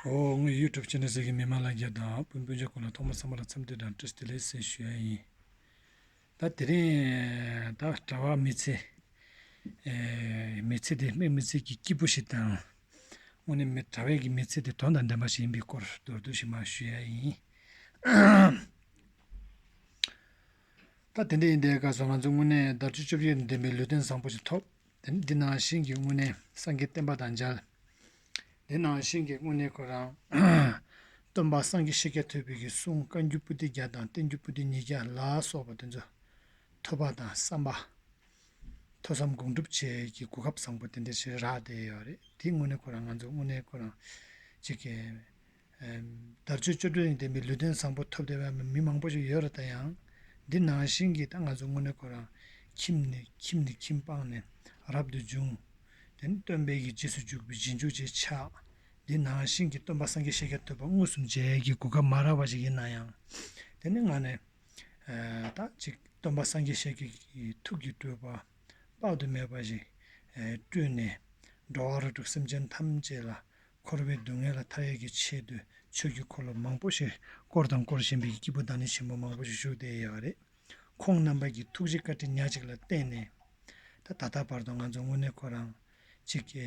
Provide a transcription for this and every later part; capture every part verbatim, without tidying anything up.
ཨོ། ངའི་ཡུ་ཊུབ་ཆེ་ནལ་གཟིགས་མཁན་མི་མང་ལྷན་རྒྱས་དང་སྤུན་སྤུན་མཆེད་ཀུན་ལ་ཐོག་མར་ཚང་མ་ལ་འཚམས་འདྲི་དང་བཀྲ་ཤིས་བདེ་ལེགས་ཟེར་ཞུ་ཡ་ཡིན། ད་དེ་རིང་ད་དྲ་བ་མི་ཚེ། ཨེ། མི་ཚེ་དེ་དམིགས་མི་ཚེ་གི་སྐྱིད་པོ་ཞིག་དང་། དངོས་གནས་མི་དྲ་བའི་གི་མི་ཚེ་དེ་དོན་དང་ལྡན་པ་ཞིག་ཡིན་པའི་སྐོར་མདོར་བསྡུས་ཤིག་མར་ཞུ་ཡ་ཡིན། ད་དེ་འདྲ་ཡིན་དུས་སྐབས་སུ་ང་ཚོ་དངོས་གནས་དལ་འབྱོར་སྤྱོད་ཡུལ་ལྡན་པའི་ལུས་རྟེན་བཟང་པོ་ཞིག་ཐོབ། དེ་འདི་ནང་བཞིན་གྱི་དངོས་གནས་སངས་རྒྱས་བསྟན་པ་དང་མཇལ། འདི་ནང་བཞིན་གྱི་དངོས་གནས་ཁོ་རང་སྟོན་པ་སངས་རྒྱས་ཤཱཀྱ་ཐུབ་པའི་གི་གསུང་བཀའ་འགྱུར་པོ་ཏི་བརྒྱ་དང་བསྟན་འགྱུར་པོ་ཏི་ཉིས་བརྒྱ་ལ་སོགས་པ་དེ་ཚོ་ཐོས་པ་དང་བསམ་པ། ཐོས་བསམ་སྒོམ་སྒྲུབ་བྱེད་ཀྱི་གོ་སྐབས་བཟང་པོ་དེ་འདྲ་ཞིག་རག་བསྡད་ཡོད་རེད། དེ་དངོས་གནས་ཁོ་རང་ང་ཚོ་དངོས་གནས་ཁོ་རང་ཅིག་གི་ཨེམ། དལ་འབྱོར་སྤྱོད་བྲལ་ལྡན་པའི་ལུས་རྟེན་བཟང་པོ་ཐོབ་བསྡད་པའི་མི་མང་པོ་ཞིག་ཡོད་རེད། ད་ཡང་འདི་ནང་བཞིན་གྱི་ད་ང་ཚོ་དངོས་གནས་ཁོ་རང་ཁྱིམ་ནས་ཁྱིམ་ནས་ཁྱིམ་སྤངས་ནས་རབ་ཏུ་བྱུང་། དེ་ནས་སྟོན་པའི་གི་རྗེས་སུ་འཇུག་པའི་རྗེས་འཇུག་ཅིག་ཆགས། འདི་ནང་བཞིན་གྱི་སྟོན་པ་སངས་རྒྱས་ཤཱཀྱ་ཐུབ་པ་མངོན་སུམ་མཇལ་ཡས་ཀྱི་གོ་སྐབས་མ་རག་པ་ཞིག་ཡིན་ན་ཡང་། དེ་ནས་ང་ནས་ཨ། ད་ཅིག་སྟོན་པ་སངས་རྒྱས་ཤཱཀྱ་ཡི་ཐུགས་ཀྱི་སྤྲུལ་པ་དཔག་ཏུ་མེད་པ་ཞིག་ཨ། སྤྲུལ་ནས་འགྲོ་བ་རིགས་དྲུག་སེམས་ཅན་ཐམས་ཅད་ལ་འཁོར་བའི་སྡུག་བསྔལ་ལ་ཐར་ཡས་ཀྱི་ཆེད་དུ་ཆོས་ཀྱི་འཁོར་ལོ་མང་པོ་ཞིག་བསྐོར་དང་བསྐོར་བཞིན་པའི་སྐྱེས་བུ་བདག་ཉིད་ཆེན་པོ་མང་པོ་ཞིག་བཞུགས་བསྡད་ཡོད་རེད། ཁོང་རྣམ་པ་གི་ཐུགས་རྗེ་བཀའ་དྲིན་ཉག་གཅིག་ལ་བརྟེན་ནས། ད་ད་ལྟ་བར་དུ་ང་ཚོ་དངོས་གནས་ཁོ་རང་ཅིག་གི་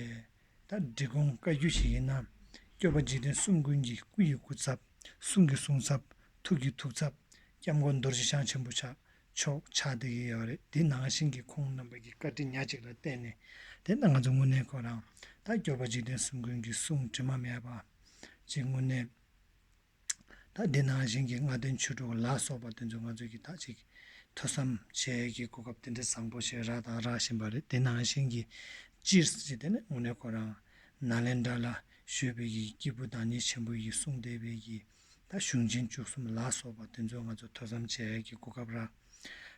ད་འབྲི་གུང་བཀའ་བརྒྱུད་ཞིག་ཡིན་ན། སྐྱོབ་པ་འཇིག་རྟེན་གསུམ་མགོན་གྱི་སྐུ་ཡི་སྐུ་ཚབ། གསུང་གི་གསུང་ཚབ། ཐུགས་ཀྱི་ཐུགས་ཚབ། སྐྱབས་མགོན་རྡོ་རྗེ་འཆང་ཆེན་པོ་ཆགས་ཆོག་ཆགས་བསྡད་ཀྱི་ཡོད་རེད། དེ་ནང་བཞིན་གྱི་ཁོང་རྣམ་པ་གི་བཀའ་དྲིན་ཉག་གཅིག་ལ་བརྟེན་ནས། དེ་ནས་ང་ཚོ་དངོས་གནས་ཁོ་རང་ད་སྐྱོབ་པ་འཇིག་རྟེན་གསུམ་མགོན་གྱི་གསུང་དྲི་མ་མེད་པ་ཅིག་དངོས་གནས། ད་འདི་ནང་བཞིན་གྱི་ལྔ་ལྡན་ཆོས་དྲུག་ལ་སོགས་པ་དེ་ཚོ་ང་ཚོ་གི་ད་ཅིག་ཐོས་བསམ་བྱེད་ཡས་ཀྱི་གོ་སྐབས་དེ་འདྲ་བཟང་པོ་ཞིག་རག་དང་རག་བཞིན་པ་རེད། དེ་ནང་བཞིན་གྱི་སྤྱིར་ཅིག་དེ་ནི་དངོས་གནས་ཁོ་རང་ནཱ་ལེནྡྲ་ལ་བཞུགས་པའི་གི་སྐྱེས་བུ་བདག་ཉིད་ཆེན་པོ་ཡིས་གསུངས་བསྡད་པའི་གི་ད་གཞུང་ཆེན་བཅུ་གསུམ་ལ་སོགས་པ་དེ་ཚོ་ང་ཚོ་ཐོས་བསམ་བྱེད་ཡས་ཀྱི་གོ་སྐབས་རག།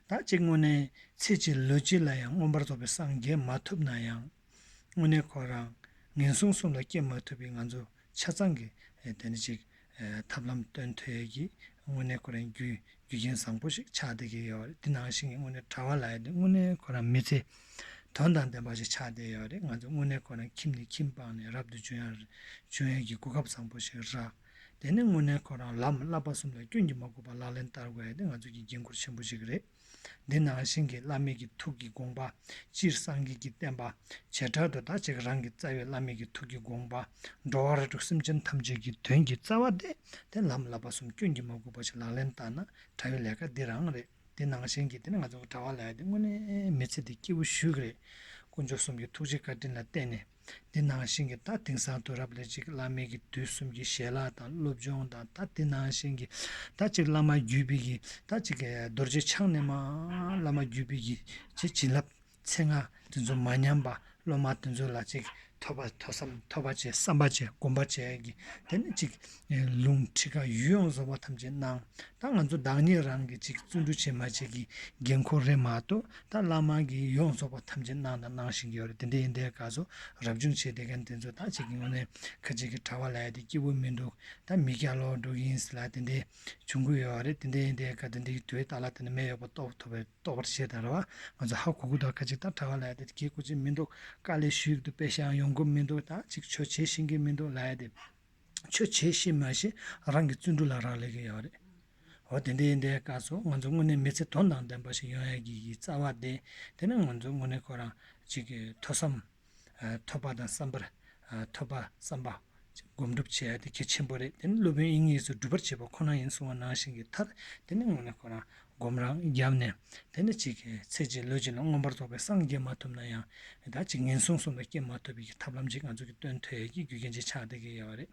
ད་ཅིག་དངོས་གནས་ཚེ་གཅིག་ལུས་གཅིག་ལ་ཡང་མངོན་པར་རྫོགས་པའི་སངས་རྒྱས་མ་ཐུབ་ན་ཡང་། དངོས་གནས་ཁོ་རང་ངན་སོང་གསུམ་ལ་སྐྱེ་མ་ཐུབ་པའི་ང་ཚོ་ཆ་ཚང་གི་ཨེ། དེ་ནི་ཅིག་ཨེ། ཐབས་ལམ་སྟོན་ཐུབ་ཡས་ཀྱི་དངོས་གནས་ཁོ་རང་རྒྱུ་རྒྱུ་རྐྱེན་བཟང་པོ་ཞིག་ཆགས་བསྡད་ཀྱི་ཡོད་རེད། དེ་ནང་བཞིན་གྱི་དངོས་གནས་གྲྭ་པ་ལབ་ཡས་དེ་དངོས་གནས་ཁོ་རང་མི་ཚེ་དོན་དང་ལྡན་པ་ཞིག་ཆགས་བསྡད་ཡོད་རེད། ང་ཚོ་དངོས་གནས་ཁོ་རང་ཁྱིམ་ནས་ཁྱིམ་སྤངས་ནས་རབ་ཏུ་བྱུང་ཡ་བྱུང་ཡས་ཀྱི་གོ་སྐབས་བཟང་པོ་ཞིག་རག། དེ་ནི་དངོས་གནས་ཁོ་རང་ལམ་བསླབ་པ་གསུམ་ལ་སྐྱོན་གྱིས་མ་གོས་པ་ལག་ལེན་བསྟར་དགོས་ཡ་དེ་ང་ཚོ་གི་འགན་ཁུར་ཆེན་པོ་ཞིག་རེད། འདི་ནང་བཞིན་གྱི་བླ་མའི་གི་ཐུགས་ཀྱི་དགོངས་པ། སྤྱིར་སངས་རྒྱས་ཀྱི་བསྟན་པ། བྱེ་བྲག་ཏུ་ད་ཅིག་རང་གི་རྩ་བའི་བླ་མའི་གི་ཐུགས་ཀྱི་དགོངས་པ། འགྲོ་བ་རིགས་དྲུག་སེམས་ཅན་ཐམས་ཅད་ཀྱི་དོན་གྱི་རྩ་བ་དེ། དེ་ལམ་བསླབ་པ་གསུམ་སྐྱོན་གྱིས་མ་གོས་པ་ཞིག་ལག་ལེན་བསྟར་ན་དྲ་བའི་ལས་ཀ་འདི་རང་རེད། འདི་ནང་བཞིན་གྱི་དེ་ནི་ང་ཚོ་གྲྭ་པ་ལབ་ཡ་དེ་དངོས་གནས་མི་ཚེ་འདི་སྐྱིད་པོ་ཞེ་དྲག་རེད། དཀོན་མཆོག་གསུམ་གྱི་ཐུགས་རྗེ་བཀའ་དྲིན་ལ་བརྟེན་ནས། འདི་ནང་བཞིན་གྱི་ད་དེང་སང་དུས་རབས་ལ་ཅིག་བླ་མའི་གི་དུས་གསུམ་གྱི་ཞལ་ལག་དང་སློབ་སྦྱོང་དང་། ད་འདི་ནང་བཞིན་གྱི་ད་ཅིག་བླ་མ་བརྒྱུད་པའི་གི་ད་ཅིག་རྡོ་རྗེ་འཆང་ནས་མར་བླ་མ་བརྒྱུད་པའི་གི་ཅིག་བྱིན་རླབས་ཚེ་སྔ་དེ་ཚོ་མ་ཉམས་པ། སློབ་མ་དེ་ཚོ་ལ་ཅིག་ཐོས་པ་ཐོས་བསམ་ཐོས་པ་བྱས། བསམ་པ་བྱས། སྒོམ་པ་བྱས་ཀྱི་དེ་ནི་ཅིག་ལུང་ཁྲིད་ཀ་ཡུལ་ཡོངས་རྫོགས་པ་ཐམས་ཅད་གནང་། ད་ང་ཚོ་བདག་ཉིད་རང་གི་ཅིག་བརྩོན་འགྲུས་བྱས་མ་བྱས་ཀྱི་འགན་ཁུར་རེད་མ་གཏོགས། ད་བླ་མ་གིས་ཡོངས་རྫོགས་པ་ཐམས་ཅད་གནང་དང་གནང་བཞིན་ཡོད་རེད། དེ་འདྲ་ཡིན་དུས་སྐབས་སུ་རབ་བྱུང་བྱས་བསྡད་མཁན་དེ་ཚོ་ད་ཅིག་གི་ངོས་ནས་ཁ་ཅིག་གི་གྲྭ་པ་ལབ་ཡ་དེ་སྐྱིད་པོ་མི་འདུག་ད་མི་སྐྱ་ལོག་འགྲོ་གི་ཡིན་ཟེར་ལབ་དེ་འདྲ་བྱུང་གི་ཡོད་རེད། དེ་འདྲ་ཡིན་དུས་སྐབས་དེ་འདྲ་གི་དུས་ད་ལ་དེ་འདྲ་མེད་ཡོད་པ་རྟོགས་ཐུབ་པའི་རྟོགས་པར་བྱེད་དང་རེད་བ། ང་ཚོ་ཧ་གོ་གི་འདུག་ཁ་ཅིག་ད་གྲྭ་པ་ལབ་ཡ་དེ་གལ་དགོས་ཅིག་མི་འདུག་དཀའ་ལས་ཞུས་འདུག་དཔེ་བཞག་ཡོང་གི་མི་འདུག་ད་ཅིག་ཆོས་བྱེད་ཤེས་ཀྱི་མི་འདུག་ལབ་ཡ་དེ། ཆོས་བྱེད་ཤེས་མ་ཤེས་རང་གི་བརྩོན་འགྲུས་ལ་རག་ལས་ཀྱི་ཡོད་རེད། འོ་དེ་འདྲ་ཡིན་དུས་སྐབས་སུ་ང་ཚོ་དངོས་གནས་མི་ཚེ་དོན་དང་ལྡན་པ་ཞིག་ཡོང་ཡ་གི་གི་རྩ་བ་དེ། དེ་ནི་ང་ཚོ་དངོས་གནས་ཁོ་རང་ཅིག་གི་ཐོས་བསམ། ཨ། ཐོས་པ་དང་བསམ་པར། ཨ། ཐོས་པ་བསམ་པ་སྒོམ་སྒྲུབ་བྱེད་ཡ་དེ་གལ་ཆེན་པོ་རེད། དེ་ནི་སློབ་དཔོན་དབྱིག་གཉེན་སོགས་སྒྲུབ་པར་བྱེད་པ་ཁོ་ན་ཡིན་གསུངས་པ་ནང་བཞིན་གྱི་མཐར། དེ་ནི་དངོས་གནས་ཁོ་རང་སྒོམ་རང་བརྒྱབ་ནས། དེ་ནི་ཅིག་གི་ཚེ་གཅིག་ལུས་གཅིག་ལ་མངོན་པར་རྫོགས་པའི་སངས་རྒྱས་མ་ཐུབ་ན་ཡང་། ད་ཅིག་ངན་སོང་གསུམ་ལ་སྐྱེ་མ་ཐུབ་པའི་གི་ཐབས་ལམ་ཅིག་ང་ཚོ་གི་སྟོན་ཐུབ་ཡས་ཀྱི་རྒྱུ་རྐྱེན་ཅིག་ཆགས་བསྡད་ཀྱི་ཡོད་རེད།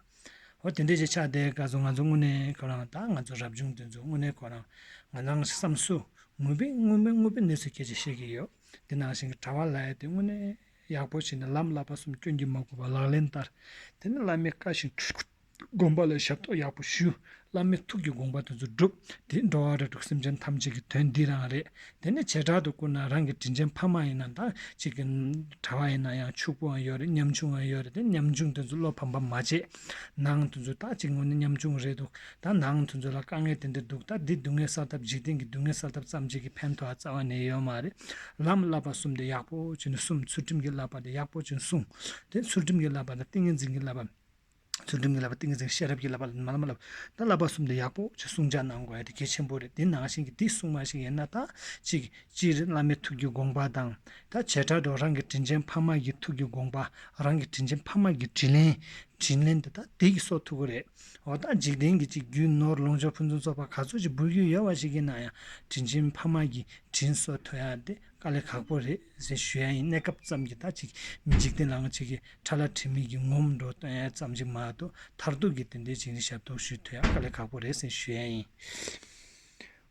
འོ་དེ་འདྲ་ཅིག་ཆགས་བསྡད་སྐབས་སུ་ང་ཚོ་དངོས་གནས་ཁོ་རང་ད་ང་ཚོ་རབ་བྱུང་དེ་ཚོ་དངོས་གནས་ཁོ་རང་ང་རང་བསམ་ཚུལ་ངུས་པའི་ངུས་པའི་ངུས་པའི་གནས་ཚུལ་སྐད་ཆ་བཤད་ཀྱི་ཡོད། དེ་ནང་བཞིན་གྱི་གྲྭ་པ་ལབ་ཡ་དེ་དངོས་གནས་ཡག་པོ་བྱས་ནས་ལམ་བསླབ་པ་གསུམ་སྐྱོན་གྱིས་མ་གོས་པ་ལག་ལེན་བསྟར། དེ་ནས་བླ་མའི་བཀའ་བཞིན་སྒོམ་པ་ལ་ཞབས་ཏོག་ཡག་པོ་ཞུ། བླ་མའི་ཐུགས་ཀྱི་དགོངས་པ་དེ་ཚོ་སྒྲུབ། དེ་འགྲོ་བ་རིགས་དྲུག་སེམས་ཅན་ཐམས་ཅད་ཀྱི་དོན་འདི་རང་རེད། དེ་ནས་བྱེ་བྲག་ཏུ་བཀུར་ན་རང་གི་དྲིན་ཅན་ཕ་མ་ཡིན་ན། ད་ཅིག་གི་གྲྭ་པ་ཡིན་ན་ཡང་ཕྱུག་པོའང་ཡོད་རེད། ཉམ་ཆུང་ཡང་ཡོད་རེད། དེ་ཉམ་ཆུང་དེ་ཚོ་བློ་ཕམ་པ་མ་བྱེད། ནང་དེ་ཚོ་ད་ཅིག་དངོས་གནས་ཉམ་ཆུང་རེད་འདུག་ད་ནང་དེ་ཚོ་ལ་དཀའ་ངལ་དེ་འདྲ་འདུག་ད་འདི་སྡུག་བསྔལ་བསལ་ཐབས། འཇིག་རྟེན་གྱི་སྡུག་བསྔལ་བསལ་ཐབས་ཙམ་ཅིག་གིས་ཕན་ཐོགས་རྩ་བ་ནས་ཡོད་མ་རེད། ལམ་བསླབ་པ་གསུམ་དེ་ཡག་པོ་བྱས་ནས་གསུངས། ཚུལ་ཁྲིམས་ཀྱི་བསླབ་པ་དེ་ཡག་པོ་བྱས་ནས་གསུངས། དེ་ཚུལ་ཁྲིམས་ཀྱི་བསླབ་པ་དང་ཏིང་ངེ་འཛིན་གྱི་བསླབ་པ། ཚུལ་ཁྲིམས་ཀྱི་བསླབ་པ། ཏིང་ངེ་འཛིན། ཤེས་རབ་ཀྱི་བསླབ་པ། མ་ལ་མ་ལབ། ད་བསླབ་པ་གསུམ་དེ་ཡག་པོ་ཅིག་སྲུང་བྱ་གནང་དགོས་ཡ་དེ་གལ་ཆེན་པོ་རེད། དེ་ནང་བཞིན་གྱི་དེ་སྲུང་མ་ཞིག་ཡིན་ན། ད་ཅིག་སྤྱིར་བླ་མའི་ཐུགས་ཀྱི་དགོངས་པ་དང་། ད་བྱེ་བྲག་འགྲོ་རང་གི་དྲིན་ཅན་ཕ་མ་གི་ཐུགས་ཀྱི་དགོངས་པ། རང་གི་དྲིན་ཅན་ཕ་མ་གི་དྲིན་ལན། དྲིན་ལན་དེ་ད་དེ་གིས་གསོ་ཐུབ་ཀྱི་རེད། འོ་ད་འཇིག་རྟེན་གྱི་ཅིག་རྒྱུ་ནོར་ལོངས་སྤྱོད་ཕུན་སུམ་ཚོགས་པ་ག་ཚོད་ཅིག་འབུལ་རྒྱུ་ཡོད་པ་ཞིག་ཡིན་ན་ཡང་། དྲིན་ཅན་ཕ་མ་གི་དྲིན་གསོ་ཐུབ་ཡ་དེ་དཀའ་ལས་ཁག་པོ་རེད་ཟེར་ཞུ་ཡ་ཡིན། གནས་སྐབས་ཙམ་གྱི་ད་ཅིག་འཇིག་རྟེན་ལའང་ཅིག་གི་ཁྲ་ལ་དྲི་མེད་ཀྱི་ངོམ་འགྲོ་སྟོན་ཡ་ཙམ་ཅིག་མ་གཏོགས། མཐར་ཐུག་གི་དེ་འདྲའི་ཅིག་ནི་ཞབས་ཏོག་ཞུ་ཐུབ་ཡ་དཀའ་ལས་ཁག་པོ་རེད་ཟེར་ཞུ་ཡ་ཡིན།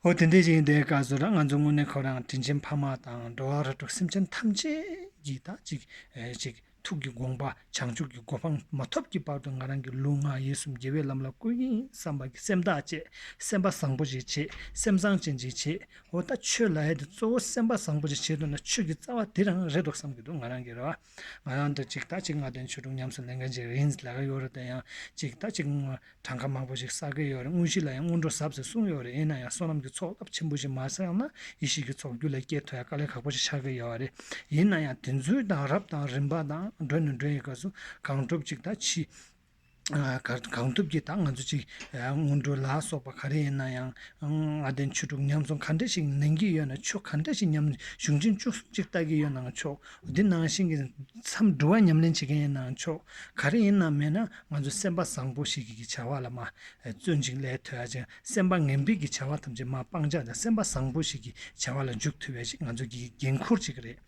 འོ་དེ་འདྲའི་ཅིག་ཡིན་དེའི་སྐབས་སུ་ར་ང་ཚོ་དངོས་གནས་ཁོ་རང་དྲིན་ཅན་ཕ་མ་དང་འགྲོ་བ་རིགས་དྲུག་སེམས་ཅན་ཐམས་ཅད་ཀྱི་ད་ཅིག་ཨེ་ཅིག་ཐུགས་ཀྱི་དགོངས་པ། བྱང་ཆུབ་ཀྱི་གོ་འཕང་མ་ཐོབ་ཀྱི་བར་དུ་ང་རང་གི་ལུས་ངག་ཡིད་གསུམ་དགེ་བའི་ལམ་ལ་བཀོལ་གྱི་ཡིན་བསམ་པ་གི་སེམས་ཐག་བཅད། སེམས་པ་བཟང་པོ་ཞིག་བྱེད། སེམས་བཟང་ཅན་ཅིག་བྱེད། འོ་ད་ཆོས་ལབ་ཡ་དེ་གཙོ་བོ་སེམས་པ་བཟང་པོ་ཞིག་བྱེད་ཐུབ་ན་ཆོས་ཀྱི་རྩ་བ་དེ་རང་རེད་འདུག་བསམ་གྱི་འདུག་ང་རང་གི་རེ་བ། ང་རང་ད་ཅིག་ད་ཅིག་ལྔ་ལྡན་ཆོས་དྲུག་ཉམས་སུ་ལེན་མཁན་ཅིག་ཡིན་ལབ་ཀྱི་ཡོད་རེད། དེ་ཡང་ཅིག་ད་ཅིག་གྲངས་ཀ་མང་པོ་ཞིག་བསགས་ཀྱི་ཡོད་རེད། དངོས་གཞི་ལ་ཡང་སྔོན་འགྲོ་ཟབ་ཟེར་གསུངས་ཡོད་རེད། ཡིན་ན་ཡང་བསོད་ནམས་ཀྱི་ཚོགས་རླབས་ཆེན་པོ་ཞིག་མ་བསགས་ན་ཡེ་ཤེས་ཀྱི་ཚོགས་རྒྱུད་ལ་སྐྱེ་ཐུབ་ཡ་དཀའ་ལས་ཁག་པོ་ཞིག་ཆགས་ཀྱི་ཡོད་རེད། ཡིན་ན་ཡང་དེ་ཚོའི་དང་རབ་དང་རིམ་པ་དང་འགྲོ་ནས་འགྲོ་ཡི་སྐབས་སུ་གང་ཐུབ་ཅིག་ད་ཕྱི་ཨ་ག་གང་ཐུབ་ཀྱིས་ད་ང་ཚོ་ཅིག་ཨ་སྔོན་འགྲོ་ལ་སོགས་པ་ག་རེ་ཡིན་ན་ཡང་། ལྔ་ལྡན་ཆོས་དྲུག་ཉམས་སོང་ག་འདྲ་ཞིག་ལེན་གྱི་ཡོད་ན་ཆོག་ག་འདྲ་ཞིག་ཉམས་གཞུང་ཆེན་བཅུ་གསུམ་ཅིག་ལྟ་གི་ཡོད་ན་ཆོག་འདི་ནང་བཞིན་གྱི་མཚམས་སྒྲུབ་པ་ཉམས་ལེན་བྱེད་མཁན་ཡིན་ན་ཆོག་ག་རེ་ཡིན་ན་མེད་ན་ང་ཚོ་སེམས་པ་བཟང་པོ་ཞིག་གི་བྱ་བ་ལ་མ་བརྩོན་ཅིང་ལས་ཐོས་ཡ་ཅིག་སེམས་པ་ངན་པའི་གི་བྱ་བ་ཐམས་ཅད་མ་སྤང་བྱ་དང་སེམས་པ་བཟང་པོ་ཞིག་གི་བྱ་བ་ལ་འཇུག་ཐུབ་ཡ་ཞིག་ང་ཚོ་གི་འགན་ཁུར་ཅིག་རེད།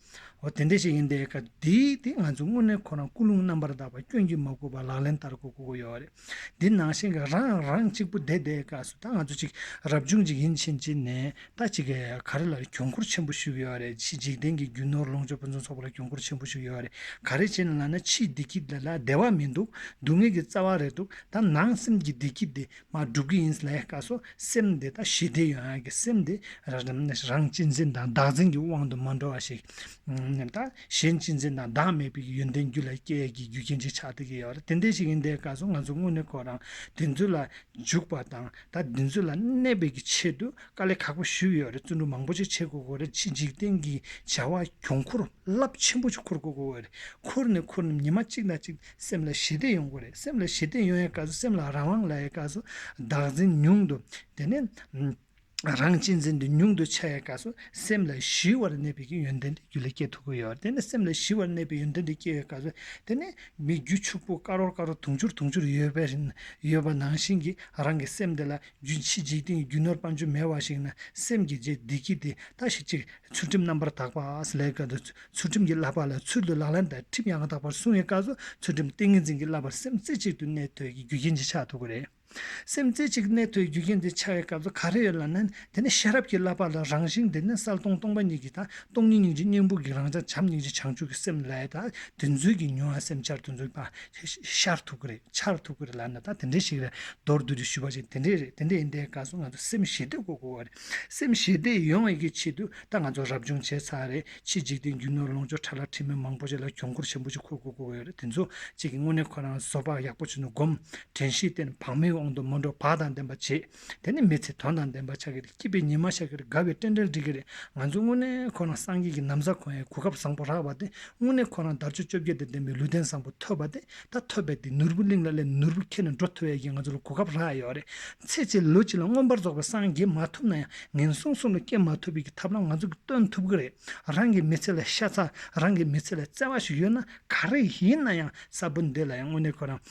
འོ་དེ་འདྲ་ཞིག་ཡིན་དེ་ཀ་དེའི་དེ་ང་ཚོ་དངོས་གནས་ཁོ་རང་ཀུན་སློང་རྣམ་པར་དག་པ་སྐྱོན་གྱིས་མ་གོས་པ་ལག་ལེན་བསྟར་དགོས་དགོས་ཀྱི་ཡོད་རེད། འདི་ནང་བཞིན་གྱི་རང་རང་གཅིག་པུ་བསྡད་དེ་སྐབས་སུ་ད་ང་ཚོ་ཅིག་རབ་བྱུང་ཅིག་ཡིན་ཕྱིན་ཅི་ནས་ད་ཅིག་ག་རེ་ལ་གྱོང་ཁུར་ཆེན་པོ་ཞིག་ཡོད་རེད། ཕྱི་འཇིག་རྟེན་གྱི་རྒྱུ་ནོར་ལོངས་སྤྱོད་ཕུན་སུམ་ཚོགས་པ་ལ་གྱོང་ཁུར་ཆེན་པོ་ཞིག་ཡོད་རེད། ག་རེ་བྱས་ན་ལབ་ན་ཕྱིའི་བདེ་སྐྱིད་ལ་ལ་བདེ་བ་མི་འདུག་སྡུག་བསྔལ་གྱི་རྩ་བ་རེད་འདུག་ད་ནང་སེམས་ཀྱི་བདེ་སྐྱིད་དེ་མར་སྒྲུབ་ཀྱི་ཡིན་ལབ་ཡ་སྐབས་སུ་སེམས་དེ་ད་ཞི་བདེ་ཡོང་ཡ་གི་སེམས་དེ་རང་རང་གཅེས་འཛིན་དང་བདག་འཛིན་གྱི་དབང་དུ་མ་འགྲོ་བ་ཞིག་ད་གཞན་གཅེས་འཛིན་དང་བདག་མེད་པའི་ཡོན་ཏན་རྒྱུད་ལ་སྐྱེ་ཡ་གི་རྒྱུ་རྐྱེན་ཅིག་ཆགས་བསྡད་ཀྱི་ཡོད་རེད། དེ་འདྲ་ཞིག་ཡིན་དེ་སྐབས་སུ་ང་ཚོ་དངོས་གནས་ཁོ་རང་དེ་ཚོ་ལ་འཇུག་པ་དང་ད་དེ་ཚོ་ལ་གནས་པའི་གི་ཆེད་དུ་དཀའ་ལས་ཁག་པོ་ཞིག་ཡོད་རེད། བརྩོན་འགྲུས་མང་པོ་ཞིག་བྱེད་དགོས་ཀྱི་རེད། ཕྱི་འཇིག་རྟེན་གྱི་བྱ་བ་གྱོང་ཁུར་རླབས་ཆེན་པོ་ཞིག་འཁུར་དགོས་ཀྱི་རེད། འཁུར་ནས་འཁུར་ནས་ཉི་མ་གཅིག་ན་གཅིག་སེམས་ལ་ཞི་བདེ་ཡོང་གི་རེད། སེམས་ལ་ཞི་བདེ་ཡོང་ཡའི་སྐབས་སུ་སེམས་ལ་རང་དབང་ལབ་ཡའི་སྐབས་སུ་བདག་འཛིན་ཉུང་དུ། དེ་ནས་རང་གཅེས་འཛིན་དེ་ཉུང་དུ་ཆགས་ཡའི་སྐབས་སུ་སེམས་ལ་ཞི་བར་གནས་པའི་ཡོན་ཏན་དེ་རྒྱུད་ལ་སྐྱེ་ཐུབ་ཀྱི་ཡོད་རེད། དེ་ནས་སེམས་ལ་ཞི་བར་གནས་པའི་ཡོན་ཏན་དེ་སྐྱེ་བའི་སྐབས་སུ་དེ་ནས་མི་རྒྱུ་ཕྱུག་པོ་དཀར་པོ་དཀར་པོ་དུང་ཕྱུར་དུང་ཕྱུར་ཡོད་པའི་རིན་ཡོད་པ་ནང་བཞིན་གྱི་རང་གི་སེམས་དེ་ལ་རྒྱུ་ཕྱི་འཇིག་རྟེན་གྱི་རྒྱུ་ནོར་དཔལ་འབྱོར་མེད་པ་ཞིག་ན་སེམས་ཀྱི་རྗེས་བདེ་སྐྱིད་དེ་ད་ཞིག་ཅིག་ཚུལ་ཁྲིམས་རྣམ་པར་དག་པ་ལས་ཀ་དང་། ཚུལ་ཁྲིམས་ཀྱི་བསླབ་པ་ལ་ཚུལ་དུ་ལག་ལེན་དང་ཁྲིམས་ཡང་དག་པར་སྲུང་བའི་སྐབས་སུ་ཚུལ་ཁྲིམས་ཏིང་ངེ་འཛིན་གྱི་བསླབ་པར་སེམས་རྩེ་གཅིག་ཏུ་གནས་ཐུབ་ཀྱི་རྒྱུ་རྐྱེན་ཅིག་ཆགས་ཐུབ་ཀྱི་རེད། སེམས་རྩེ་གཅིག་གནས་ཐུབ་རྒྱུ་རྐྱེན་དེ་ཆགས་པའི་སྐབས་སུ་ག་རེ་ཡོད་ལབ་ན། དེ་ནི་ཤེས་རབ་ཀྱི་བསླབ་པ་ལ་རང་བཞིན་དེ་ནི་གསལ་སྟོང་སྟོང་པ་ཉིད་ཀྱི་དང་སྟོང་ཉིད་སྙིང་རྗེ་སྙིང་པོ་གི་རང་བྱང་བྱམས་སྙིང་རྗེ་བྱང་ཆུབ་ཀྱི་སེམས་ལ་ཡ་དང་དེ་ཚོའི་གི་མྱོང་བ་སེམས་འཆར་དེ་ཚོ་ཕར་ཤར་ཐུབ་ཀྱི་རེད། འཆར་ཐུབ་ཀྱི་རེད་ལབ་ན་ད་དེ་འདྲའི་ཞིག་རེད། མདོར་བསྡུས་ཏེ་ཞུས་པ་ཞིག་དེ་འདྲའི་རེད། དེ་འདྲའི་ཡིན་དེའི་སྐབས་སུ་ང་ཚོ་སེམས་ཞི་བདེ་དགོས་དགོས་པ་རེད། སེམས་ཞི་བདེ་ཡོང་བའི་གི་ཆེད་དུ་ད་ང་ཚོ་རབ་བྱུང་བྱས་ཚར་རེད། ཕྱི་འཇིག་རྟེན་རྒྱུ་ནོར་ལོངས་སྤྱོད་ཁྲ་ལ་ཁྲི་མེད་མང་པོ་ཞིག་ལ་གྱོང་ཁུར་ཆེན་པོ་ཞིག་འཁུར་དགོས་དགོས་པ་ཡོད་རེད། དེ་ཚོ་ཅིག་གི་དངོས་གནས་ཁོ་རང་བཟོད་པ་ཡག་པོ་བྱས་ནས་སྒོམ། དྲན་ཤེས་བསྟེན། བག་མེད་དབང་དུ་མ་འགྲོ་བག་དང་ལྡན་པ་བྱེད། དེ་ནི་མི་ཚེ་དོན་དང་ལྡན་པ་ཆགས་ཀྱི་རེད། སྐྱིད་པའི་ཉི་མ་ཤར་གྱི་རེད། དགའ་བའི་རྟེན་འབྲེལ་འགྲིག་གི་རེད། ང་ཚོ་དངོས་གནས་ཁོ་རང་སངས་རྒྱས་ཀྱི་ན་བཟའ་གོན་ཡའི་གོ་སྐབས་བཟང་པོ་རག་པ་དེ། དངོས་གནས་ཁོ་རང་དལ་འབྱོར་བཅོ་བརྒྱད་དང་ལྡན་པའི་ལུས་རྟེན་བཟང་པོ་ཐོབ་པ་དེ། ད་ཐོབ་པའི་དེ་ནོར་བུ་གླིང་ལ་སླེབས། ནོར་བུ་ཁྱེར་ནས་འགྲོ་ཐུབ་ཡས་ཀྱི་ང་ཚོ་ལ་གོ་སྐབས་རག་ཡོད་རེད། ཚེ་གཅིག་ལོ་གཅིག་ལ་མངོན་པར་རྫོགས་པའི་སངས་རྒྱས་མ་ཐུབ་ན་ཡང་ངན་སོང་གསུམ་ལ་སྐྱེ་མ་ཐུབ་པའི་གི་ཐབས་ལམ་ང་ཚོ་གིས་སྟོན་ཐུབ་ཀྱི་རེད། རང་གི་མི་ཚེ་ལ་ཤ་ཚ། རང་གི་མི་ཚེ་ལ་བརྩེ་བ་ཞིག་ཡོད་ན་ག་རེ་ཡིན་ན་ཡང་ས་བོན་འདི་ལ་ཡང་དངོས་གནས་ཁོ་རང་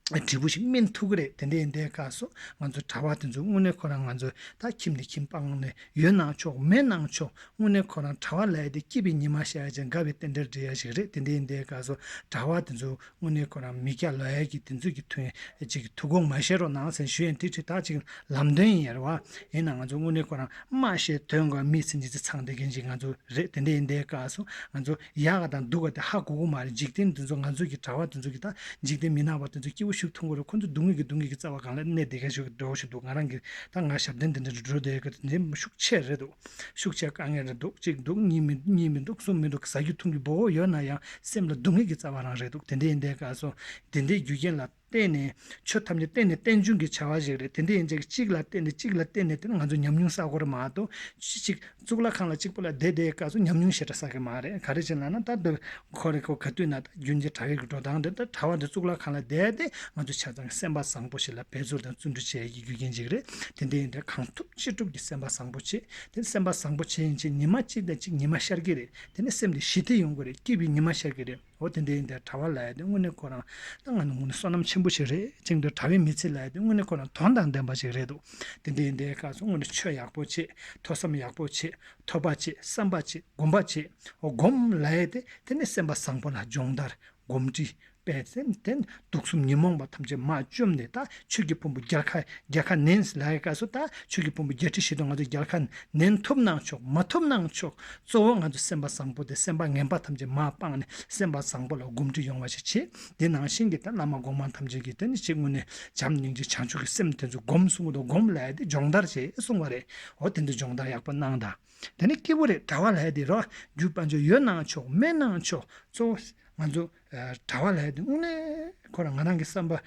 འབྲས་བུ་ཞིག་སྨིན་ཐུབ་ཀྱི་རེད། དེ་འདྲ་ཡིན་དུས་སྐབས་སུ་ང་ཚོ་གྲྭ་པ་དེ་ཚོ་དངོས་གནས་ཁོ་རང་ང་ཚོ་ད་ཁྱིམ་ནས་ཁྱིམ་སྤངས་ནས་ཡོད་ནའང་ཆོག་མེད་ནའང་ཆོག་དངོས་གནས་ཁོ་རང་གྲྭ་པ་ལབ་ཡ་དེ་སྐྱིད་པའི་ཉི་མ་ཤར་ཡ་ཅིག་དགའ་བའི་རྟེན་འབྲེལ་འགྲིག་ཡ་ཞིག་རེད། དེ་འདྲ་ཡིན་དུས་སྐབས་སུ་གྲྭ་པ་དེ་ཚོ་དངོས་གནས་ཁོ་རང་མི་སྐྱ་ལོག་ཡ་གི་དེ་ཚོ་གི་ཐུགས་ཅིག་ཐུགས་དགོངས་མ་བཞེས་རོགས་གནང་ཟེར་ཞུ་ཡ་དེ་ཅིག་ད་ཅིག་ལམ་སྟོན་ཡིན་ཡ་རེད་བ། ཡིན་ན་ང་ཚོ་དངོས་གནས་ཁོ་རང་སྨྲ་ཤེས་དོན་གོ་མི་ཚེ་གཉིས་ཚེ་ཚང་བསྡད་མཁན་ཅིག་ང་ཚོ་རེད། དེ་འདྲ་ཡིན་དུས་སྐབས་སུ་ང་ཚོ་ཡག་ག་དང་སྡུག་ག་དེ་ཧ་གོ་གི་མ་རེད། འཇིག་རྟེན་དེ་ཚོ་ང་ཚོ་གི་གྲྭ་པ་དེ་ཚོ་གི་ད་འཇིག་རྟེན་མི་ནག་པ་དེ་ཚོ་སྐྱིད་པོ་ཞིག་མཐོང་གི་རེད། ཁོ་ཚོ་སྡུག་བསྔལ་གྱི་སྡུག་བསྔལ་གྱི་རྩ་བ་སྒང་ལ་གནས་བསྡད་མཁན་ཞིག་འདྲ་བོ་ཞིག་འདུག་ང་རང་གི་ད་ང་ཞབས་བརྟན་དེ་འདྲ་འགྲོ་བསྡད་ཡོད་གི་དེ་འདྲ་ཤུགས་ཆེ་རེད་འདུག་ཤུགས་ཆེ་དཀའ་ངལ་རེད་འདུག་གཅིག་འདུག་གཉིས་མི་གཉིས་མི་འདུག་གསུམ་མི་འདུག་ཟ་རྒྱུ་འཐུང་རྒྱུ་མང་པོ་ཡོད་ན་ཡང་སེམས་ལ་སྡུག་བསྔལ་གྱི་རྩ་བ་རང་རེད་འདུག་དེ་འདྲ་ཡིན་དུས་སྐབས་སུ་དེ་འདྲའི་རྒྱུ་རྐྱེན་ལ། བརྟེན་ནས་ཆོས་ཐམས་ཅད་བརྟེན་ནས་རྟེན་འབྱུང་གི་བྱ་བ་ཞིག་རེད། དེ་འདྲ་ཡིན་ཙང་གཅིག་ལ་བརྟེན་ནས་གཅིག་ལ་བརྟེན་ནས་དེ་ནི་ང་ཚོ་ཉམས་མྱོང་བསགས་དགོས་རེད་མ་གཏོགས་ཅི་ཅིག་གཙུག་ལག་ཁང་ལ་གཅིག་པོ་ལ་བསྡད་བསྡད་སྐབས་སུ་ཉམས་མྱོང་ཞེ་དྲག་བསགས་ཀྱི་མ་རེད། ག་རེ་བྱས་ལབ་ན་ད་འདིར་ཁོ་རེ་ཁོ་ག་དུས་ན་ད་རྒྱུན་གྱི་གྲྭ་བའི་གི་འགྲོ་སྟངས་དེ་ད་གྲྭ་བ་འདི་གཙུག་ལག་ཁང་ལ་བསྡད་དེ་ང་ཚོ་ཆ་ཚང་གི་སེམས་པ་བཟང་པོ་ཞིག་ལ་འབད་རྩོལ་དང་བརྩོན་འགྲུས་བྱེད་ཡག་གི་རྒྱུ་རྐྱེན་ཅིག་རེད། དེ་འདྲ་ཡིན་དུས་གང་ཐུབ་ཅི་ཐུབ་ཀྱི་སེམས་པ་བཟང་པོ་བྱེད། དེ་ནི་སེམས་པ་བཟང་པོ་བྱེད་ཡིན་ཕྱིན་ཉི་མ་གཅིག་དང་གཅིག་ཉི་མ་ཤར་གྱི་རེད། དེ་ནི་སེམས་དེ་ཞི་བདེ་ཡོང་གི་རེད། སྐྱིད་པའི་ཉི་མ་ཤར་གྱི་རེད། འོ་དེ་འདྲ་ཡིན་དུས་གྲྭ་བ་ལབ་ཡ་དེ་དངོས་གནས་ཁོ་རང་ད་ང་ནི་དངོས་གནས་བསོད་ནམས་ཆེན་པོ་ཞིག་རེད་ཅེས་འདུག་གྲྭ་བའི་མི་ཚེ་ལབ་ཡ་དེ་དངོས་གནས་ཁོ་རང་དོན་དང་ལྡན་པ་ཞིག་རེད་འདུག་དེ་འདྲ་ཡིན་དུས་སྐབས་སུ་དངོས་གནས་ཆོས་ཡག་པོ་བྱེད། ཐོས་བསམ་ཡག་པོ་བྱེད། ཐོས་པ་བྱེད། བསམ་པ་བྱེད། སྒོམ་པ་བྱེད། འོ་སྒོམ་ལབ་ཡ་དེ་དེ་ནི་སེམས་པ་བཟང་པོ་ལ་སྦྱོང་བརྡར་སྒོམ་ཁྲིད་པས་དེ་དེ་དུག་གསུམ་ཉོན་མོངས་པ་ཐམས་ཅད་མར་བཅོམ་ནས་ད་ཆོས་ཀྱི་ཕུང་པོ་བརྒྱ་ཁ་བརྒྱ་ཁ་ལེན་ལབ་ཡ་སྐབས་སུ་ད་ཆོས་ཀྱི་ཕུང་པོ་བརྒྱད་ཁྲི་བཞི་སྟོང་ང་ཚོ་བརྒྱ་ཁ་ལེན་ཐུབ་ན་ཆོག་མ་ཐུབ་ན་ཆོག་གཙོ་བོ་ང་ཚོ་སེམས་པ་བཟང་པོ་དེ་སེམས་པ་ངན་པ་ཐམས་ཅད་མར་སྤངས་ནས་སེམས་པ་བཟང་པོ་ལ་སྒོམ་ཁྲིད་ཡོང་བ་ཞིག་བྱེད། དེ་ནང་བཞིན་གྱི་ད་བླ་མ་གོང་མ་ཐམས་ཅད་ཀྱིས་དེ་ནི་ཅིག་དངོས་གནས་བྱམས་སྙིང་རྗེ་བྱང་ཆུབ་ཀྱི་སེམས་དེ་ཚོ་སྒོམ་གསུང་གི་འདུག་སྒོམ་ལབ་ཡ་དེ་སྦྱོང་བརྡར་བྱེད་གསུང་བ་རེད། འོ་དེ་འདྲ་སྦྱོང་བརྡར་ཡག་པོ་གནང་དང་། དེ་ནི་སྐྱིད་པོ་རེད། གྲྭ་བ་ལབ་ཡ་དེ་རོ་རྒྱུ་དཔལ་འབྱོར་ཡོད་ནའང་ཆོག་མེད་ནའང་ཆོག་གཙོ་བོ་ང་ཚོ་གྲྭ་བ་ལབ་ཡ་དེ་དངོས་གནས་ཁོ་རང་ང་རང་གི་བསམ་པ་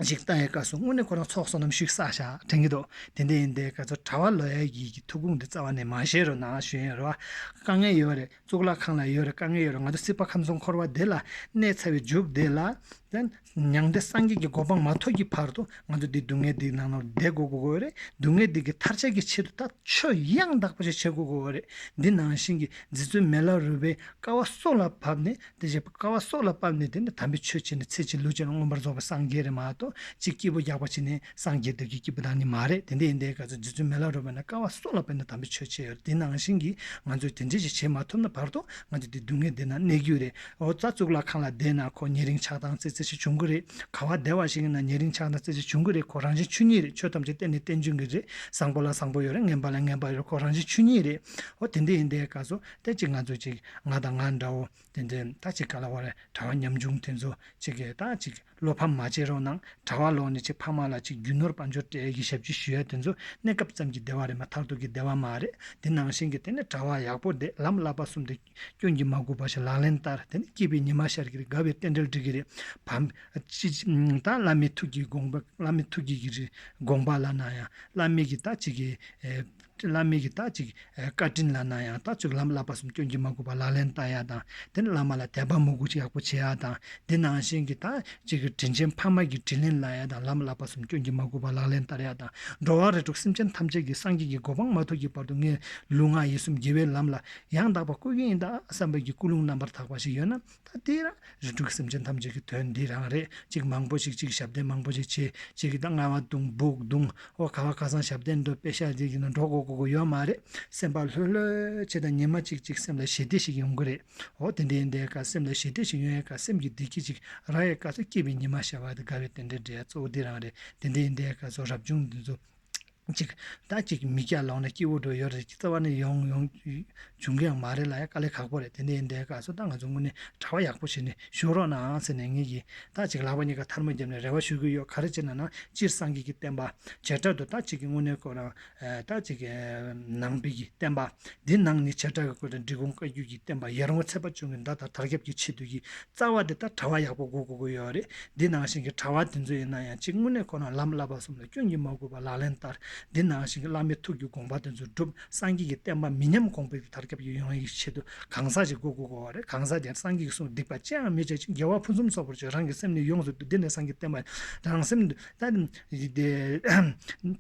ཞིག་བཏང་ཡས་སྐབས་སུ་དངོས་གནས་ཁོ་རང་ཚོགས་བསོད་ནམས་ཤིག་བསགས་ཤག་དྲན་གྱི་འདུག་དེ་འདྲ་ཡིན་དུས་སྐབས་སུ་གྲྭ་བ་ལབ་ཡ་གི་གི་ཐུགས་དགོངས་འདི་རྩ་བ་ནས་མ་བཞེས་རོགས་གནང་ཞུ་ཡིན་རོ། དཀའ་ངལ་ཡོད་རེད། གཙུག་ལག་ཁང་ལ་ཡོད་རེད། དཀའ་ངལ་ཡོད་རེད། ང་ཚོ་སྲིད་པ་ཁམས་གསུམ་འཁོར་བ་འདི་ལ་གནས་ཚར་བའི་མཇུག་འདི་ལ་དེ་མྱང་འདས་སངས་རྒྱས་ཀྱི་གོ་འཕང་མ་ཐོབ་ཀྱི་བར་དུ་ང་ཚོ་འདི་སྡུག་བསྔལ་འདི་ནང་ལ་བསྡད་དགོས་དགོས་རེད། སྡུག་བསྔལ་འདི་གི་ཐར་ཆགས་ཀྱི་ཆེད་དུ་ད་ཆོས་ཡང་དག་པ་ཞིག་བྱེད་དགོས་དགོས་རེད། འདི་ནང་བཞིན་གྱི་རྗེ་བཙུན་མི་ལ་རས་པས་དཀའ་བ་སྲོག་ལ་བབས་ནས་དེ་བཞིན་དཀའ་བ་སྲོག་ལ་བབས་ནས་དེ་ནི་དམ་པའི་ཆོས་བྱས་ནས་ཚེ་གཅིག་ལུས་གཅིག་ལ་མངོན་པར་རྫོགས་པའི་སངས་རྒྱས་རེད་མ་གཏོགས་གཅིག་སྐྱིད་པོ་རྒྱག་པ་བྱས་ནས་སངས་རྒྱས་འདོད་ཀྱི་སྐྱིད་པོ་དང་ནི་མ་རེད། དེ་འདྲ་ཡིན་དུས་སྐབས་སུ་རྗེ་བཙུན་མི་ལ་རས་པས་ནི་དཀའ་བ་སྲོག་ལ་བབས་ནས་དམ་པའི་ཆོས་བྱས་ཡོད་རེད། དེ་ནང་བཞིན་གྱི་ང་ཚོས་དེ་འདྲ་ཞིག་བྱེད་མ་ཐུབ་ན་བར་དུ་ང་ཚོ་དེ་སྡུག་བསྔལ་འདི་ན་གནས་རྒྱུ་རེད། འོ་ཙ་གཙུག་ལག་ཁང་ལ་བསྡད་ན་ཁོ་ཉེ་རིང་ཆགས་སྡང་ཙི་ཙི་ཞིག་བྱུང་གི་རེད། ག་བ་བསྡད་པ་ཞིག་ཡིན་ན་ཉེ་རིང་ཆགས་སྡང་ཙི་ཙི་བྱུང་གི་རེད། ཁོ་རང་བཞིན་ཆོས་ཉིད་རེད། ཆོས་ཐམས་ཅད་བརྟེན་ནས་རྟེན་འབྱུང་གི་རེད། བཟང་པོ་ལ་བཟང་པོ་ཡོད་རེད། ངན་པ་ལ་ངན་པ་ཡོད་རེད། ཁོ་རང་བཞིན་ཆོས་ཉིད་རེད། འོ་དེ་འདྲ་ཡིན་དུས་སྐབས་སུ་དེ་གཅིག་ང་ཚོ་གཅིག་ང་དང་ང་འདྲ་བོ་དེ་འདྲ་ད་གཅིག་ག་ལ་བ་རེད། གྲྭ་བ་ཉམ་ཆུང་དེ་ཚོ་གཅིག་གིས་ད་གཅིག་བློ་ཕམ་མ་བྱེད་རོགས་གནང་། གྲྭ་བ་ལོག་ནས་ཅིག་ཕ་མ་ལ་ཅིག་རྒྱུ་ནོར་དཔལ་འབྱོར་སྤྲད་ཀྱི་ཞབས་ཕྱི་ཞུ་ཡ་དེ་ཚོ་གནས་སྐབས་ཙམ་གྱི་བདེ་བ་རེད་མ་མཐར་ཐུག་གི་བདེ་བ་མ་རེད། དེ་ནང་བཞིན་གྱི་དེ་ནས་གྲྭ་བ་ཡག་པོ་བསྡད། ལམ་བསླབ་པ་གསུམ་དེ་སྐྱོན་གྱིས་མ་གོས་པ་ཞིག་ལག་ལེན་བསྟར། དེ་ནས་སྐྱིད་པའི་ཉི་མ་ཤར་གྱི་རེད། དགའ་བའི་རྟེན་འབྲེལ་འགྲིག་གི་རེད། བམ་ཅི་ད་བླ་མའི་ཐུགས་ཀྱི་དགོངས་པ་བླ་མའི་ཐུགས་ཀྱི་གི་རེད་དགོངས་པ་ལབ་ན་ཡང་བླ་མའི་གི་ད་ཅིག་གི་ཨེ། བླ་མའི་གི་ད་ཅིག་ཨེ་བཀའ་དྲིན་ལབ་ན་ཡང་ད་ཅིག་ལམ་བསླབ་པ་གསུམ་སྐྱོན་གྱིས་མ་གོས་པ་ལག་ལེན་བསྟར་ཡ་དང་། དེ་ནས་བླ་མ་ལ་དད་པ་མོས་གུས་ཡག་པོ་བྱེད་ཡ་དང་། དེ་ནང་བཞིན་གྱི་ད་ཅིག་གི་དྲིན་ཆེན་ཕ་མ་གི་དྲིན་ལན་ལབ་ཡ་དང་། ལམ་བསླབ་པ་གསུམ་སྐྱོན་གྱིས་མ་གོས་པ་ལག་ལེན་བསྟར་ཡ་དང་། འགྲོ་བ་རིགས་དྲུག་སེམས་ཅན་ཐམས་ཅད་ཀྱི་སངས་རྒྱས་ཀྱི་གོ་འཕང་མ་ཐོབ་ཀྱི་བར་དུ་ངས་ལུས་ངག་ཡིད་གསུམ་དགེ་བའི་ལམ་ལ་ཡང་དག་པར་བཀོལ་གྱི་ཡིན་ད་བསམ་པའི་གི་ཀུན་སློང་རྣམ་པར་དག་པ་ཞིག་ཡོད་ན། ད་དེ་རང་རིགས་དྲུག་སེམས་ཅན་ཐམས་ཅད་ཀྱི་དོན་འདི་རང་རེད། ཅིག་མང་པོ་ཞིག་ཅིག་ཞབས་བརྟན་མང་པོ་ཞིག་བྱེད། ཅིག་གིས་ད་རྔ་བ་བརྡུང་སྦུག་བརྡུང་། ཨོ་ག་བ་ག་སང་ཞབས་བརྟན་འགྲོ་པེ་ཤ་དེ་གི་ནང་འགྲོ་དགོས་དགོས་དགོས་ཡོད་མ་རེད། སེམས་པ་ལྷོད་ལྷོད་བྱེད་དང་། ཉི་མ་གཅིག་གཅིག་སེམས་ལ་ཞི་བདེ་ཞིག་ཡོང་གི་རེད། ཨོ་དེ་འདྲ་ཡིན་དུས་སྐབས་སེམས་ལ་ཞི་བདེ་ཞིག་ཡོང་ཡས་སྐབས་སེམས་ཀྱི་བདེ་སྐྱིད་ཅིག་རག་ཡས་སྐབས་སུ་སྐྱིད་པའི་ཉི་མ་ཤར་བ་དེ་དགའ་བའི་རྟེན་འབྲེལ་འགྲིག་ཡ་གཙོ་བོ་འདི་རང་རེད། དེ་འདྲ་ཡིན་དུས་སྐབས་སུ་རབ་བྱུང་འདི་ཚོ། ཅིག་ད་ཅིག་མི་སྐྱ་ལོག་ན་སྐྱིད་པོ་འགྲོ་ཡོད་རེད། རྩ་བ་ནས་ཡོང་ཡོང་བྱུང་གི་ཡང་མ་རེད་ལ་ཡ། དཀའ་ལས་ཁག་པོ་རེད། དེ་འདྲ་ཡིན་དུས་སྐབས་སུ་ད་ང་ཚོ་དངོས་གནས་གྲྭ་བ་ཡག་པོ་བྱས་ནས་བཞུགས་རོགས་གནང་ཟེར་ནས་ངེད་ཀྱིས་ད་ཅིག་ལག་པ་གཉིས་ཀ་ཐལ་མོ་བརྒྱབ་ནས་རེ་བ་ཞུ་གི་ཡོད། ག་རེ་བྱས་ན་ན་སྤྱིར་སངས་རྒྱས་ཀྱི་བསྟན་པ་བྱེ་བྲག་ཏུ་ད་ཅིག་གི་དངོས་གནས་ཁོ་རང་ད་ཅིག་གི་ནང་པའི་གི་བསྟན་པ་འདི་ནང་ནས་བྱེ་བྲག་གི་ཁོ་རང་འབྲི་གུང་བཀའ་བརྒྱུད་ཀྱི་བསྟན་པ་ཡར་ངོ་ཚེས་པ་བཅུ་གི་ཟླ་ལྟར་དར་ཁྱབ་ཀྱི་ཆེད་དུ་གི་རྩ་བ་དེ་ད་གྲྭ་བ་ཡག་པོ་དགོས་དགོས་ཀྱི་ཡོད་རེད། འདི་ནང་བཞིན་གྱི་གྲྭ་བ་དེ་ཚོ་ཡིན་ན་ཡང་གཅིག་དངོས་གནས་ཁོ་རང་ལམ་བསླབ་པ་གསུམ་ལ་སྐྱོན་གྱིས་མ་གོས་པ་ལག་ལེན་བསྟར། འདི་ནང་བཞིན་གྱི་བླ་མའི་ཐུགས་ཀྱི་དགོངས་པ་དེ་ཚོ་སྒྲུབ། སངས་རྒྱས་ཀྱི་བསྟན་པ་མི་ཉམས་གོང་འཕེལ་དར་ཁྱབ་ཀྱི་ཡོང་ཡག་གི་ཆེད་དུ་གང་ཟག་ཅིག་དགོས་དགོས་ཀྱི་ཡོད་རེད། གང་ཟག་དེ་སངས་རྒྱས་ཀྱི་གསུང་སྡིག་པ་ཅི་ཡང་མི་བྱ་ཞིང་། དགེ་བ་ཕུན་སུམ་ཚོགས་པར་སྤྱོད། རང་གི་སེམས་ནི་ཡོངས་སུ་འདུལ། འདི་ནི་སངས་རྒྱས་བསྟན་པ་རང་སེམས་ད་དེ།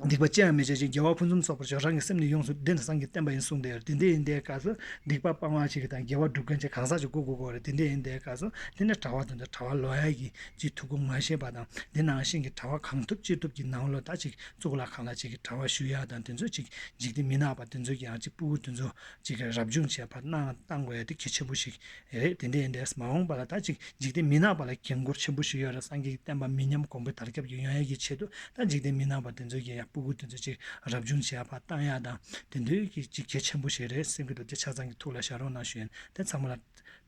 སྡིག་པ་ཅི་ཡང་མི་བྱ་ཞིང་། དགེ་བ་ཕུན་སུམ་ཚོགས་པར་སྤྱོད། རང་གི་སེམས་ནི་ཡོངས་སུ་འདུལ། འདི་ནི་སངས་རྒྱས་བསྟན་པ་ཡིན་གསུངས་ཏེ། དེ་འདྲ་ཡིན་དུས་སྐབས་སུ་སྡིག་པ་སྤང་བ་ཞིག་དང་དགེ་བ་སྒྲུབ་མཁན་ཅིག་གང་ཟག་ཅིག་དགོས་དགོས་ཀྱི་ཡོད་རེད། དེ་འདྲ་ཡིན་དུས་སྐབས་སུ་དེ་ནི་གྲྭ་བ་དང་གྲྭ་བ་ལོག་ཡག་གི་ཅིག་ཐུགས་དགོངས་མ་བཞེས་པ་དང་། དེ་ནང་བཞིན་གྱི་གྲྭ་བ་གང་ཐུབ་ཅི་ཐུབ་ཀྱི་ནང་ལོགས་ད་ཅིག་གཙུག་ལག་ཁང་ལ་ཅིག་གི་གྲྭ་བ་ཞུ་ཡག་དང་། དེ་ཚོ་ཅིག་འཇིག་རྟེན་མི་ནག་པ་དེ་ཚོ་གི་ཡང་ཅིག་སྤུ་གུ་དེ་ཚོ་ཅིག་གི་རབ་སྦྱོང་བྱེད་པར་གནང་བཏང་དགོས་ཡག་དེ་གལ་ཆེན་པོ་ཞིག་རེད། དེ་འདྲ་ཡིན་དུས་མ་འོངས་པ་ལ་ད་ཅིག་འཇིག་རྟེན་མི་ནག་པ་ལ་འགན་ཁུར་ཆེན་པོ་ཞིག་ཡོད་རེད། སངས་རྒྱས་ཀྱི་བསྟན་པ་མི་ཉམས་གོང་འཕེལ་དར་ཁྱབ་ཀྱི་ཡོང་ཡག་གི་ཆེད་དུ་ད་འཇིག་རྟེན་མི་ནག་པ་དེ་ཚོ་གི་ཡང་སྤུ་གུ་དེ་ཚོ་ཅིག་རབ་སྦྱོང་བྱེད་ཡག་བར་བཏང་ཡག་དང་། དེ་འདྲའི་གི་ཅིག་གལ་ཆེན་པོ་ཞིག་རེད་སེམས་ཀྱི་འདུག་དེ་ཆ་ཚང་གི་ཐུགས་ལ་བཞག་རོགས་གནང་ཞུ་ཡིན། དེ་ཚང་མ་ལ་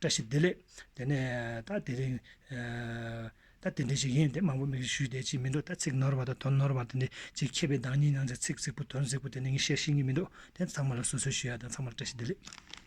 བཀྲ་ཤིས་བདེ་ལེགས། དེ་ནས་ད་དེ་རིང་ཨ་ད་དེ་འདྲ་ཞིག་ཡིན། དེ་མང་པོ་མི་ཞུས་བསྡད་ཅིག་མི་འདུག་ད་ཚིག་ནོར་བ་དང་དོན་ནོར་བ་དེ་འདྲ་ཅིག་མཁས་པའི་བདག་ཉིད་ཡང་ཚིག་ཚིག་པོ་དོན་ཚིག་པོ་དེ་འདྲ་ངས་བཤད་ཤེས་ཀྱི་མི་འདུག་དེ་ཚང་མ་ལ་སོ་སོས་ཞུ་ཡག་དང་། ཚང་མ་ལ་བཀྲ་ཤིས་བདེ་ལེགས།